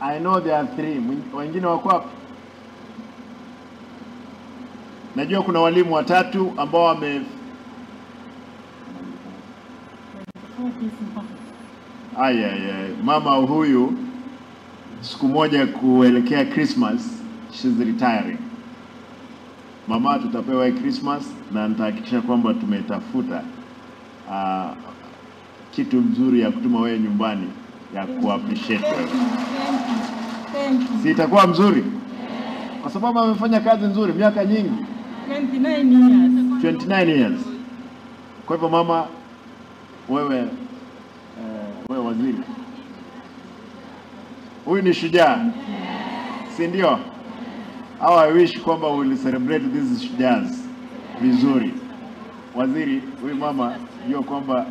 I know there are 3. Wengine wako wapi? Najua kuna walimu watatu ambao wame Aya, mama huyu siku moja kuelekea Christmas, she's retiring. Mama tutapewa Christmas na nitahakikisha kwamba tumetafuta kitu mzuri ya kutuma wewe nyumbani ya ku appreciate wewe. Thank you. Si itakuwa mzuri? Kwa sababu amefanya kazi nzuri miaka nyingi. 29 years. 29 years. Kwa hivyo mama, wewe wewe waziri. Huyu ni shujaa. Si ndio? How I wish kwamba we will celebrate these shujaas vizuri. Waziri, huyu mama jua kwamba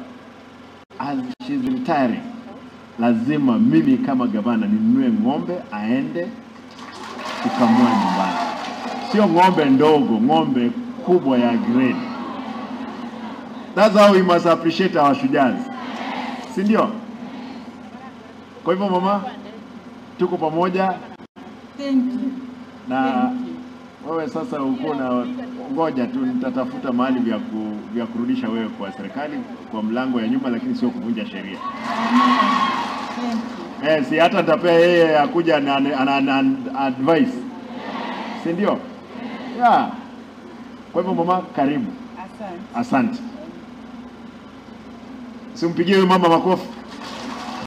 as she's retiring, lazima mimi kama gavana ninunue ng'ombe aende kukamua nyumbani. Sio ng'ombe ndogo, ng'ombe kubwa ya grade. That's how we must appreciate our shujaas. Si ndio? Kwa hivyo mama, tuko pamoja. Thank you. Na wewe sasa uko na ngoja tu nitatafuta mahali vya kurudisha wewe kwa serikali kwa mlango ya nyuma, lakini sio kuvunja sheria. Si hata nitapea yeye akuja na advice. Si ndio? Yeah. Kwa hivyo mama, karibu. Asante. Asante. Simpigie huyu mama makofi.